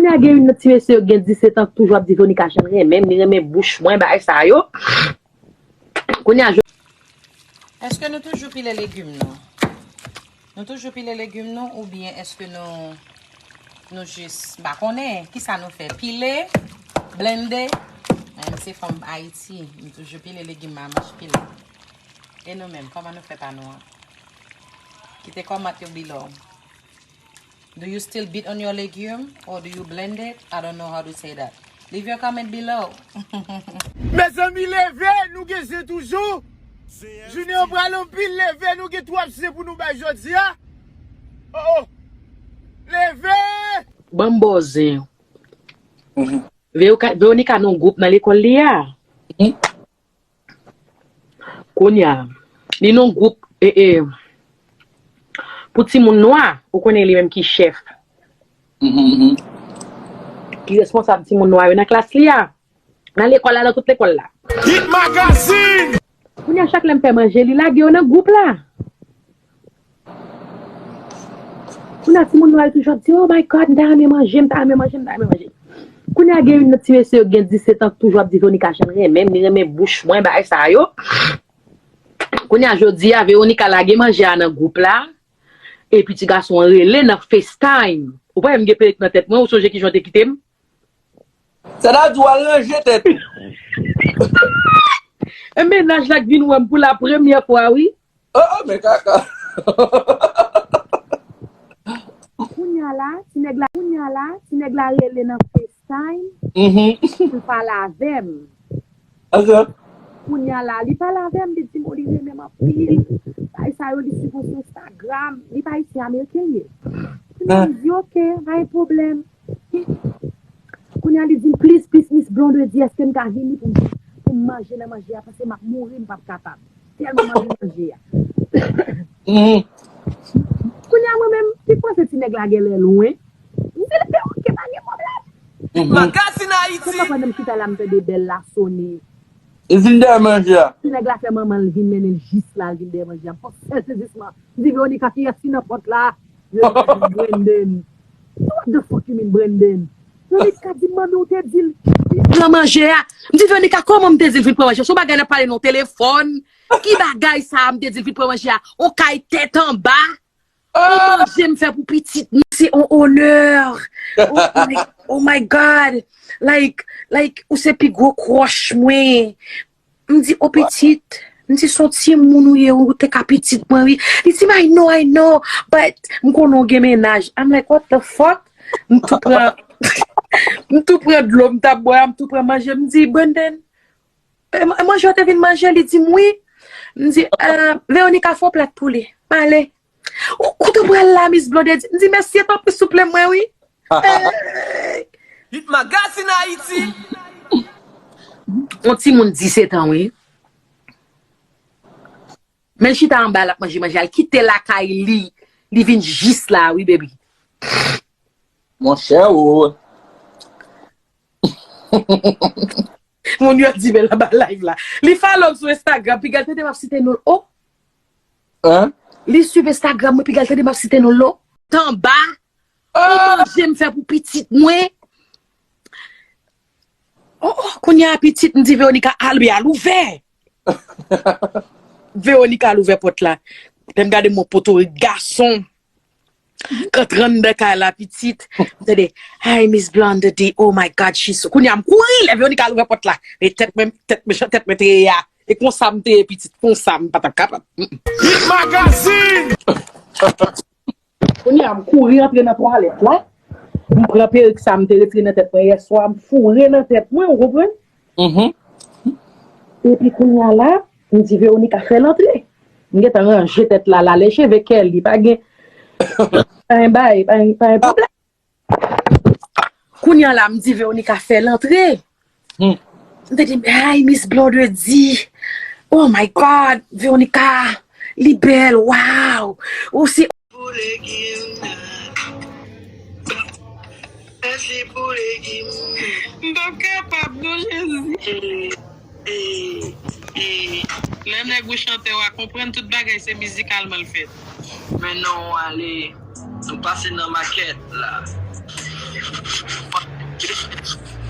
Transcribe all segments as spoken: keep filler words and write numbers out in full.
Kounye a gen youn nan ti mesye yo gen disèt an toujou ap di Veronica jan l renmen m, li renmen bouch mwen, bagay sa yo. Kounye a, èske nou toujou pile legim nou? Nou toujou pile legim nou oubyen èske nou, nou jis, m pa konnen, kisa nou fè? Pile, blende? Mwen, m se fanm Ayiti, m toujou pile legim m a manch pile. E nou menm, kòman nou fè pa nou an? Kite kòmantè yo below. Do you still beat on your legume or do you blend it? I don't know how to say that. Leave your comment below. Mezanmi, leve, nou gen zen toujou. Jounen an pral anpil, leve, nou gen twòp zen pou nou bay jodi a. Oh, oh. Leve! Ban m ba w zen. Veronica, Veronica nan gwoup nan lekòl li a. Kounye a, li nan gwoup e, e, pou timoun nwa, ou konnen li menm ki chèf. Ki responsab timoun nwa yo nan klas li a. Nan lekòl la, nan tout lekòl la. Hit Magazine! Kounye a, chak lè m fè manje, li lage yo nan gwoup la. Kounye a, timoun nwa yo toujou ap di, "Oh my God, m ta renmen manje, m ta renmen manje, m ta renmen manje." Kounye a, gen youn nan ti mesye yo gen disèt an toujou ap di Veronica jan l renmen m, li renmen bouch mwen, bagay sa yo. Kounye a, jodi a, Veronica lage manje a nan gwoup la, epi ti gason an rele nan FaceTime. Ou pa wè m gen perik nan tèt mwen, ou sonje kijan w te kite m? Sa ta di w al ranje tèt ou. E mennaj la k vin wè m pou la premyè fwa, wi. Oh, oh, men kaka. Kounye a la, ti nèg la, kounye a la, ti nèg la rele nan FaceTime pou l pale avè m. Kounye a la, li pale avè m, li di m, oh, li renmen m anpil. Bagay sa yo, li swiv mwen sou Instagram. Li pa ayisyen, ameriken l ye. Kounye a, m di, ok, pa gen pwoblèm. Kounye a, li di m, "Please, please, Miss Blondedy, èske m ka vini pou m, pou m manje nan manje a, paske m ap mouri, m p ap kapab. Tèlman m anvi manje a." Kounye a, mwen menm, m panse ti nèg la genlè lwen. M di l, "Oke, pa gen pwoblèm." Magazine Haïti. Se pa pandan m chita la, m tande bèl la sone. Li vin dèyè manje a. Ti nèg la fè manman l vin mennen l jis la, l vin dèyè manje a. M fè yon sezisman. M di, "Veronica, kiyès ki nan pòt la?" Veronica di, "Brandon." What the fuck you mean, Brandon? Veronica di, "Manmi, ou te di l vin pran manje a." M di, "Veronica, kòman m te di l vin pran manje a? Se yon bagay n ap pale nan telefòn. Ki bagay sa a m te di l vin pran manje a? On kay tèt anba. On manje m fè pou pitit mwen, se on onè. Oh my, oh my God. Like, like, ou se pi gwo crush mwen." M di, "O pitit," m di, "se yon timoun ou ye, ou te ka pitit mwen, wi." Li di m, "I know, I know, but m konnen w gen mennaj." I'm like, "What the fuck?" M tou pran, m tou pran dlo m t ap bwè a, m tou pran manje, m di, "Brandon, e, e manje w te vin manje?" Li di m, "Wi." M di, "Eh, Veronica, fè yon plat pou li. M ale." "Ou, ou tou pral la, Miss Blondedy?" M di, "Mesye, tanpri, souple mwen, wi." Hey! Hit Magazine Haïti. On timoun disèt an, wi. Men l chita anba, l ap manje manje a. L kite lakay li. Li vin jis la, wi, baby. Monchè, o. Moun yo di, "Men l anba live la." Li follow m sou Instagram, piga l tande m ap site non l. Oh! Hein? Li swiv Instagram mwen, piga l tande m ap site non l. Tanba. Ou manje m fè pou pitit mwen. Oh, oh, kounye a pitit, m di Veronica, "Al, al ouvè." Veronica al ouvè pòt la. Lè m gade m wè Potorik gason k antre anndan kay la, pitit. M tande, "Hi, Miss Blondedy, oh my God, she's so." Kounye a m kouri, lè Veronica al ouvè pòt la. E tèt mwen, tèt mechan, tèt mwen te ye a. E konsa m te ye, pitit, konsa m pa t ap kapab. Mm, mm. Hit Magazine! Kounye a, m kouri antre nan twalèt la. M pran perik sa m te retire nan tèt mwen yèswa, m foure nan tèt mwen, ou konprann? Epi kounye a la, m di Veronica fè l antre. M gentan ranje tèt la, la lècheve kè li, pa gen, pa gen bay, pa gen, pa gen pwoblèm. Kounye a la, m di Veronica fè l antre. M te di, "Hey, Miss Blondedy. Oh my God, Veronica, li bèl, wow. Ou se" Pou legim nan. Mèsi pou legim. M p ap kapab non, Jezi. E, e, e. Lè nèg ou chantè, w a konprann tout bagay se mizikalman l fèt. Men non, ale. Nou pase nan makèt la.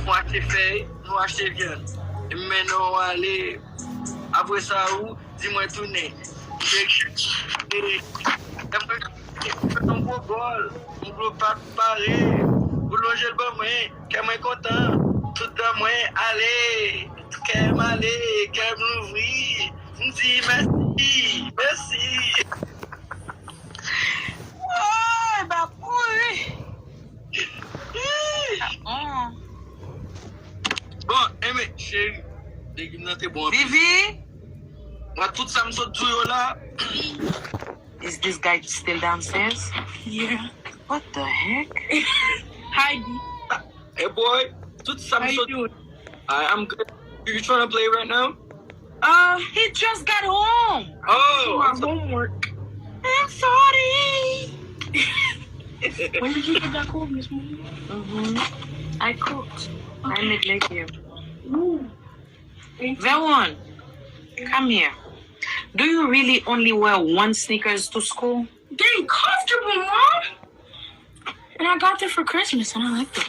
Nou achte fèy, nou achte vyann. E m mennen w ale. Apre sa, ou di mwen tounen. E, e, e, yon gwo gòl, yon gwo pat pare. Ou lonje l ban mwen, kè mwen kontan. Tout dan mwen ale. Kè m ale, kè m louvri. M di mèsi, mèsi. Woy, m ap mouri. Ah, bon. Bon, enben, cheri, legim nan te bon anpil. Vivi, Mwen, tout sa m sot di w yo la. Is this guy still downstairs? Yeah. What the heck? Hi, D. Hey, boy, tout sa m How you sot. Doing? I, I'm good. You trying to play right now? Uh, he just got home. Oh, My I'm so- homework. I'm sorry. When did you get back home this morning? Mm-hmm. I cooked. I made legim. Ooh. Thank you. Veron, come here. Do you really only wear one sneakers to school? They comfortable, Mom. And I got them for Christmas, and I like them.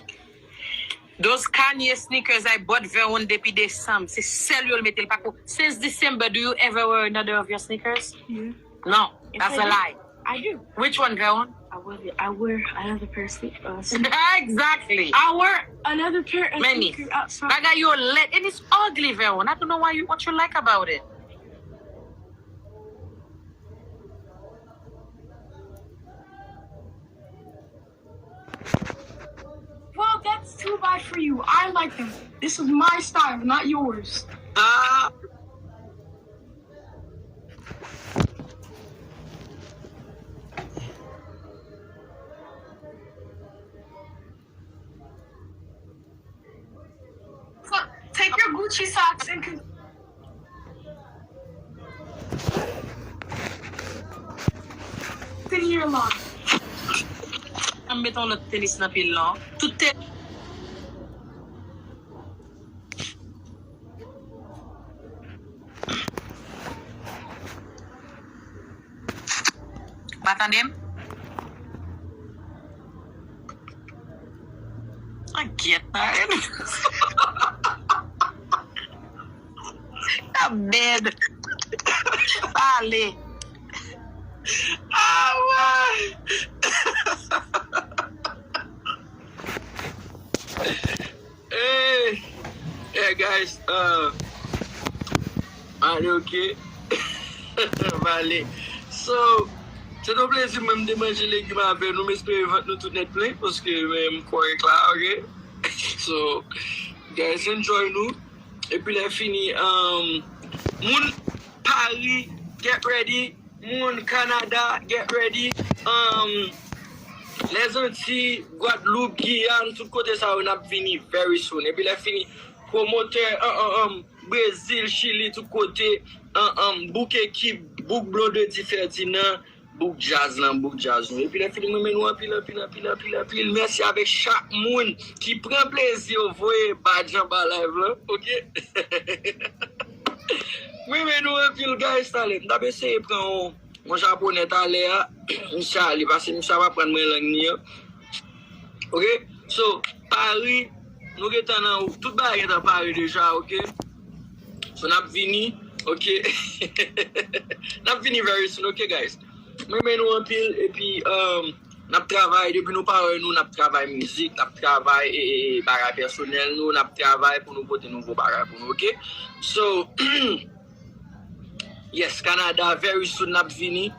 Those Kanye sneakers I bought Veron depi Desanm. Se sèl yo l mete l pako. Since December, do you ever wear another of your sneakers? Yeah. No, Yes, that's I a do. Lie. I do. Which one, Veron? I wear, I wear another pair of sneakers. Exactly. I wear another pair of Many. Sneakers outside. Bagay yo lèd, and it's ugly, Veron. I don't know why you, what you like about it. Well, that's too bad for you. I like them. This is my style, not yours. Ah. So, take your Gucci socks and con- continue your lawn. An met yon lòt tenis nan pye l lan. Tout te Pa tande m? An gyèt nan ren. A bèd. Pale. Ah, ouais. Hey, hey guys, uh, ale, ok. M ale. So, se yon plezi mwen m te manje legim avè nou, m espere vant nou tout nèt plen paske men m kòrèk la, ok. So, guys, enjoy nou. Epi lè fini, um, moun Paris, get ready. Moun Kanada, get ready. Um, Lèzanti, Gwadloup, Giyàn, tout kote sa yo n ap vini very soon. Epi lè fini, pwomotè, um, um, um, Brezil, Chili, tout kote, um, um, bouk ekip, bouk Blondedy Ferdinand, bouk djaz lan, bouk djaz nou. Epi lè fini, mwen renmen nou anpil, anpil, anpil, anpil, anpil. Mèsi avèk chak moun ki pran plezi yo voye badj anba live lan, ok? Mwen renmen nou anpil, guys, talè. M t ap eseye pran yon, yon japonè talè a. Misye ale, paske misye ap aprann mwen lang ni an. Ok? So, Paris, nou gentan nan, tout bagay gentan pare deja, ok? So, n ap vini, ok? N ap vini very soon, ok, guys? Mwen renmen nou anpil, epi, um, n ap travay, depi nou pa wè nou, n ap travay mizik, n ap travay, e, e, e, bagay pèsonèl nou, n ap travay pou nou pote nouvo bagay pou nou, ok? So, yes, Kanada, very soon, n ap vini.